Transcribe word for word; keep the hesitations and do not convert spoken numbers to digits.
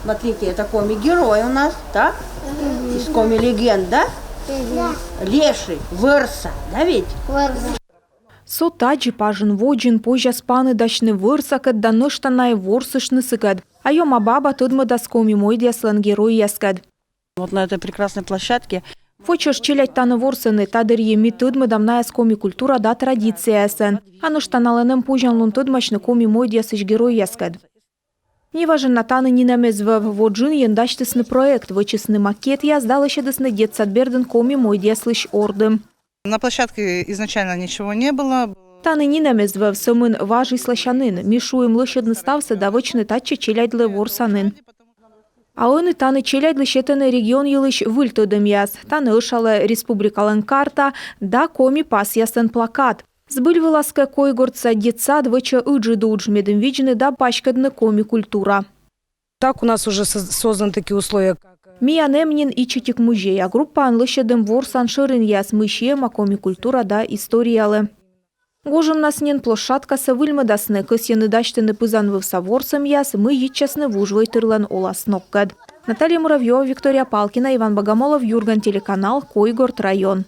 Смотрите, это коми-герой у нас, так? Из коми-легенд, да? Леший, вӧрса, да ведь? Со тадзи пажын-водзын позяс паныдасьны вӧрсакӧд да нӧшта на и ворсыштны сыкӧд. А Ёма баба тӧдмӧдас коми мойдъяслӧн геройяскӧд. Вот на этой прекрасной площадке. Вӧчӧсь челядь тані ворсӧны, та дырйи ми тӧдмӧдам наяс коми культура да традицияясӧн. А нӧшта налӧн эм позянлун тӧдмасьны коми мойдъясысь геройяскӧд. Неважӧн на тані нинӧм эз вӧв. Во джынйын дасьтісны проект, вӧчисны макетъяс да лӧсьӧдісны детсад бердын коми мойдъяслысь ордым. На площадке изначально ничего не было. Тані нинӧм эз вӧв, сӧмын важ исласянін. Ми шуим лӧсьӧдны ставсӧ да вӧчны татчӧ челядьлы ворсанін. А ӧні тані челядьлы сетӧны регион йылысь выль тӧдӧмъяс. Тані ӧшалӧ республикалӧн карта да коми пасъяслӧн плакат. Збыльвылас кӧ, Койгортса детсад вӧчӧ ыджыд удж, медым видзны да паськӧдны коми культура. Так у нас уже соз- созданы такие условия, как Миян эм нин ичӧтик музей, а группаын лӧсьӧдім ворсан шӧринъяс, мый сиӧма коми культура да историялы. Гожӧмнас нин площадкасӧ выльмӧдасны, кӧсйӧны дасьтыны пызан вывса ворсӧмъяс, мый йитчасны вужвойтырлӧн оласногкӧд. Наталья Муравьева, Виктория Палкина, Иван Богомолов, Юрган телеканал, Койгорт район.